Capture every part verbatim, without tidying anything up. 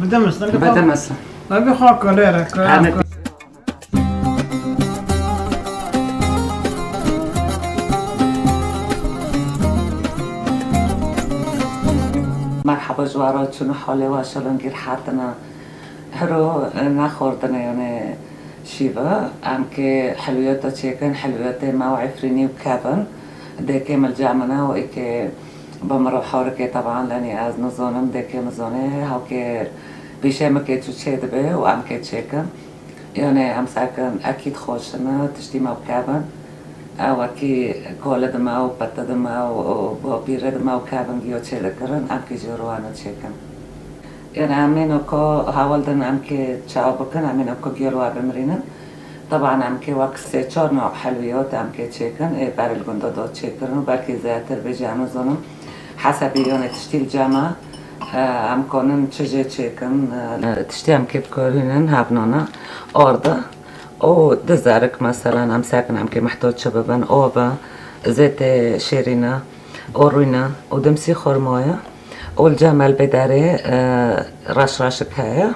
Bidemesin. Bidemesin. Abi xwe kolere. Merhaba ji we re, çûn û halê we, şelengî rihetine. Hiro, e, nexwardine, yanê şîve. Em kê hilwiyeta çêkin, hilwiyetê me û efrînî û kevin. Dêkê min li cem min e û êkê bi min re harikê, teban lenî ez nizonim, dêkê min zonê, hewkê pîşê min kê çû çê dibe û em kê çêkin. Yanê em sekin ekîd xweş in, tiştî me û kevin. Ew wekî koli dime û pete dime û, û bapîrê dime û kevin giyo çê dikirin, em kî jî ruane çêkin. Yanê em ê noko hewal din em kê çawa bikin, em ê noko giyo li we bimirînin. Teban em kê wek sê çar newh helwiyot em kê çêkin, ê berê li gunda da çêkirin û belkî zêdetir bê jî em nizonim. Hesebî yanê tiştî li cem e, e, em konin çi jê çêkin, e, tiştî em kê bikorînin hevnana arda. Û du zerik, meselen, em sekin em kê mihtoc çi bibin, ov e, zêtê şêrîn e, û rûyne, û dimsî xurma ye, û li cem me li bê derê, e, reş reşik heye,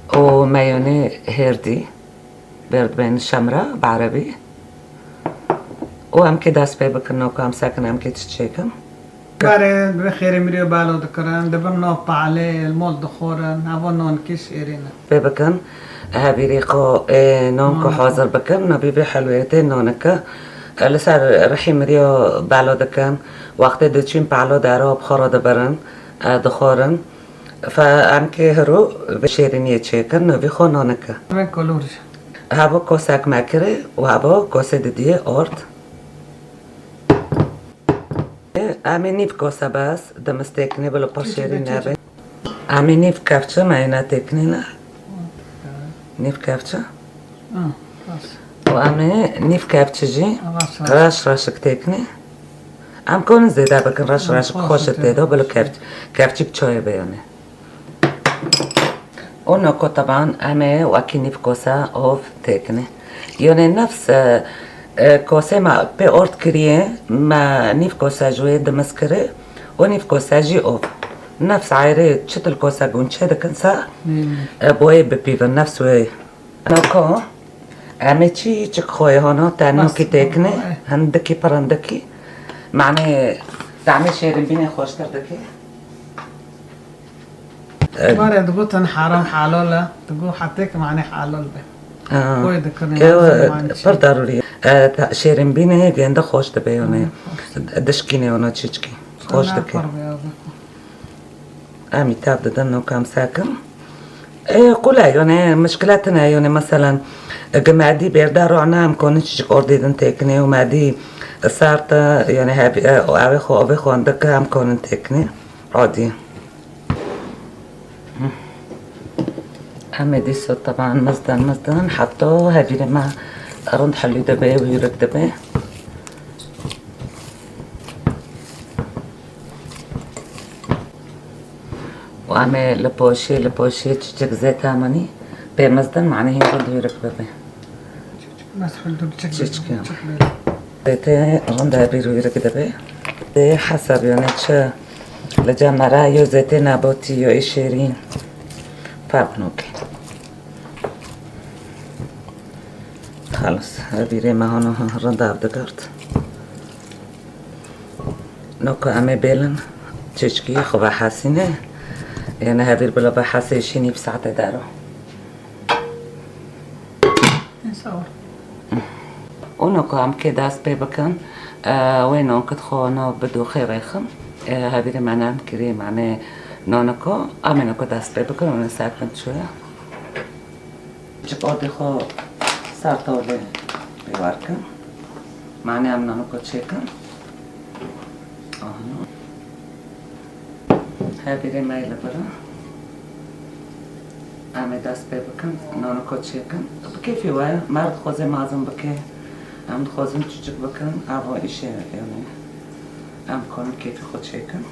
û meyonê hêrdî, bêr dibên şemra bi erebî. Û em kê dest pê bikin, noka em sekin em kê çi çêkin. Berê bi xêrê mirî û balo dikirin, dibim nav pehlê, li mol dixorin, heva nankî şêrîn e. Pê bikin, hevîrê xwe, ê, nanko hazir bikin, navî vê helwêyê tê nanike. Li ser rihî mirî û balo dikin, wextê diçîn pehlo dera bi xwe re dibirin, e, dixorin. Fe em kê hiro vê şêrîniyê çêkin, navî xwe nanike. Vê kolor jî. Heva kosek me kirê û heva kosê didiyê ard. Em ê nîv kose bes, dimistêkinê bila pir şêrîn nebe. Em ê nîv kevçe me yê netêkinê ne. Nîv kevçe. Û em ê nîv kevçe jî reş reşik têkinê. Em konin zêde bikin, reş reşik xweş tê de, bila kevç-, kevçik çayê beyane. Û noko teban em ê wekî nîv kose ov têkinê. Yonê nefs, e, e, kosê me pê ort kiriye, me nîv kose ji wê dimiz kirê û nîv kose jî ov. Nefs ayrê çitil kose gunçê dikin se, e, boyê bipîvin nefs wê. Noko, em ê çîçik xweyê hana, te nokî têkinê, hindikî pirindikî. Manê, temê şêrînbînê xweştir dike. Bare digotin heram helal e, digo hetek manê helal be. Xwê dikirin, pir darûrî ye. E, şêrînbînê gênde xweş dibe yonê. Dişkînê ona çîçkî. Xweş dike. Em î tev didin, nokam sekin. E, qule, yone, mişkile tine, yone, meselen, e, gi medî bêrde rone, em konin çiçik ordê din têkinê û medî sert e, yone, hebî, e, avê xwe, avê xwe dike, em konin têkinê. Adî. Em ê dîso teban mizdin, mizdin, heta hevîrê me rind helû dibe û hûrik dibe. Û em ê li poşê, li poşê çiçik zête minî pê mizdin, manê hîn rind hûrik bibe. Çiçik. Zêtê rind hebî hûrik dibe. Dê hesab yone çi li cem me re yo zêtê nebotî yo ê şêrîn. Ferq nake. Xelas, hevîrê me hano rind ev digirt. Noka em ê bêlin çiçkî xwe vehesîne. Ê ne hevîr bila vehesê şînî bi saetê dero. Û noka em kê dest pê bikin, e, wê nonkit xwe no bi doxê rêxim. E, hevîrê me nem kirî, manê noniko, em ê noko dest pê bikin, û ne serpin çûye. Cik odê xwe ser tavlê pêwar kin. Mane em naniko çêkin. Aha. Her bîrê me li vir e. Em ê dest pê bikin, naniko çêkin. Bi kêfî we, mer dixwaze mazin bike. Em dixwazin çiçik bikin, ava îşê yanî. Em konin kêfî xwe çêkin.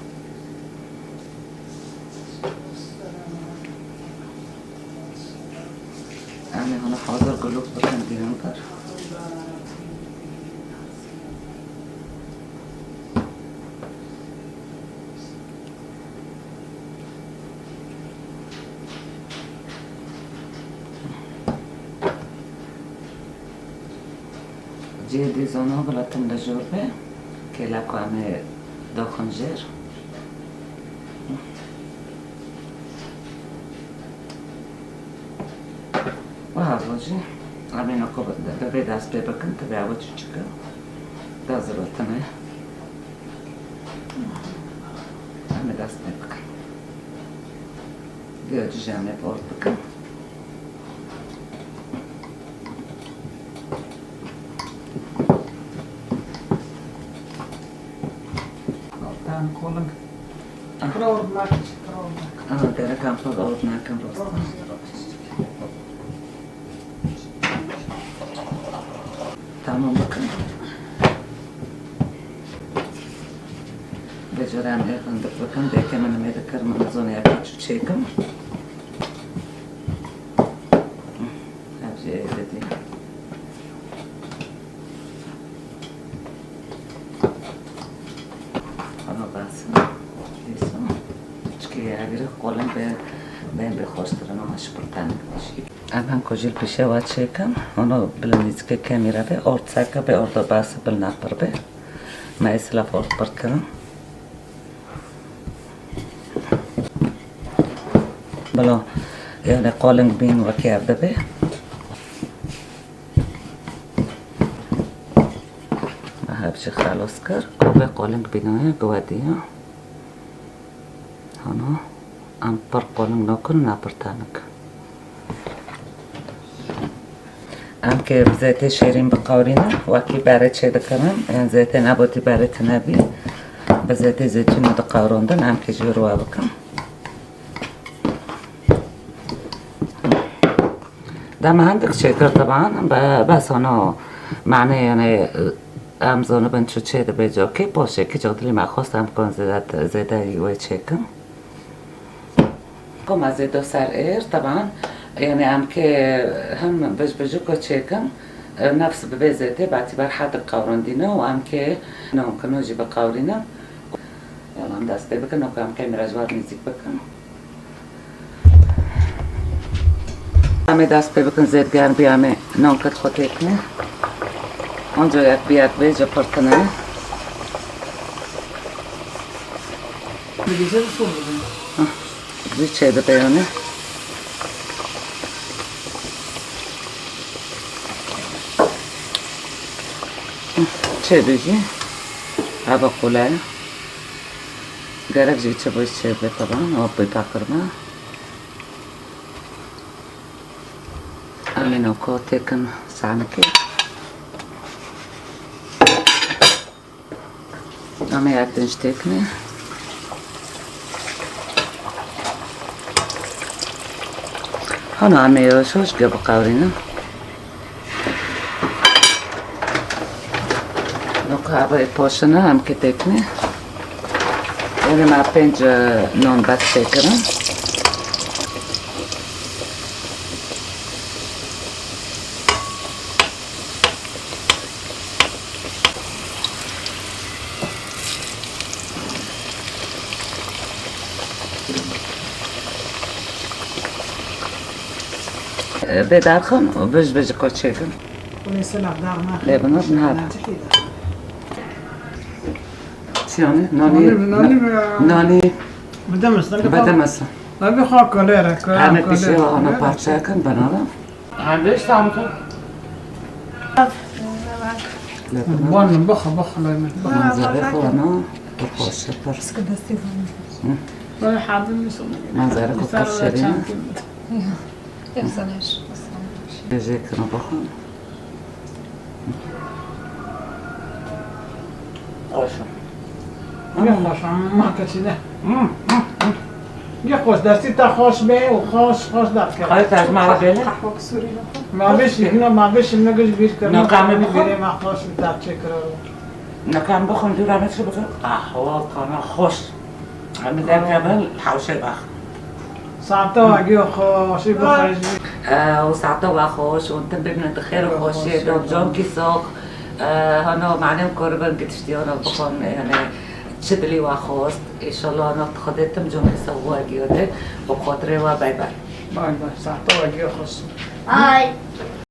Em ê hana hazir gulûk bikin dînin ber. Cihê dî zona bila tim li jor be, kêla ku em ê doxin jêr. Wiha bo jî em ê noko bi vê dest pê bikin, tivê ew çûçik e. Da zirwe tune. Em ê dest pê bikin. Vê cî jî em ê ort bikin. Tam koling. Ah. Pir ord nakin, pir ord nakin. Ama gerek em pir ord nakin, rast. Tamam, bakın. Becerem, efendim, bakın, belki hemen hemen de kırmızı zonu yapıp çekim. Her şey dedi. Ana basin. Dîsa. Çikî agir kolin be, ben be xweştir in ama ji pirtanik dişî. Ev hem ku jî li pişê wa çêkim, hûn û bila nîzikê kamera be, ort seke be, orda bas bil napir be. Me ê silav ort pir kirin. Bila, yani, qoling bîn wekî ev dibe. Ev jî xelos kir. Ev qoling bîn wê bi we diya. Hana, em pir qoling nakin, ne pir tenik. Em kê bi zeytê şêrîn biqewrînin, wekî berê çêdikirin, yan zeytê nebotî berê tune bî, bi zeytê zeytûnê diqewrondin, em kê jî wir wa bikin. Dema hindik çêkir teban, be-, bes hano mane, yani, em zonibin çi çê dibe cokê, poşekî cok dilî me xwest em kon zêde, zêde wê çêkin. Koma zêdo ser êr, teban, yani, em kê him bij bijiko çêkin, nefs bi vê zêdê betî ber hedik qewrindîne û em kê non kino jî biqewrîne. Yala em dest pê bikin, weke em kê mirajwar nêzîk bikin. Em ê dest pê bikin, zêd germ bî, em ê nonkit xwe têkine. Onca yek bi yek bê, ji pirtine. Hah, zî çê dibe yanî. Hah, çê dijî. Eva qule. Gerek jî çi bo çê be teban, o pê paqirme. Em ê noko têkin sanikê. Em ê yek din jî têkinê. Hana em ê şoş ge biqewrînin. Nokta ava ê poşina em kê têkinê. Erê me pênc, e, non bet têkirin. Bê derxin û bij bij koçêkin. Lê binir niha. Çi yanî? Nanî, nanî, nanî mi? Nanî. Bide mesa. Bide mesa. Abi xwe kolê re, kolê. Em ê piştî hana parçekin binara. Em vê samtu. Bon, bixwe, bixwe lay min. Manzara xwe ana, tu xweş pir. Sıkı desteği var. Hı. Böyle hadim mi sonra? Manzara xwe pir şirîn. Yok sana iş. Bêjê kino bixwe. Xweş e. Gelek xweş e, ma keçî ne. Hmm, hmm, hmm. Gelek xweş, destî te xweş be û xweş, xweş derkeve. Ay, te ji me re bêle. Qehwek Sûrî bixwe. Ma vê şîrîna, ma vê şîrîna giş bîr kir. Naqamê bixwe. Bîrê me xweş bi te çêkiraro. Naqam bixwe, dûra me çi bixwe? Qehwe, kana xweş. Em derkevin, hewşê bax. Saeta we giyo xweşî bixwe jî. E, û saeta we xweş, û tim bimînin di xêr û xweşiyê de, cankî sox. E, hano malê em kuribin, gitiştî hano bixwin, yani, çi dilî we xwest. Înşallah hano Xwedê tim cankî sox we giyo de, û xotirê we bay bay. Bay bay, saeta we giyo xweş. Ay.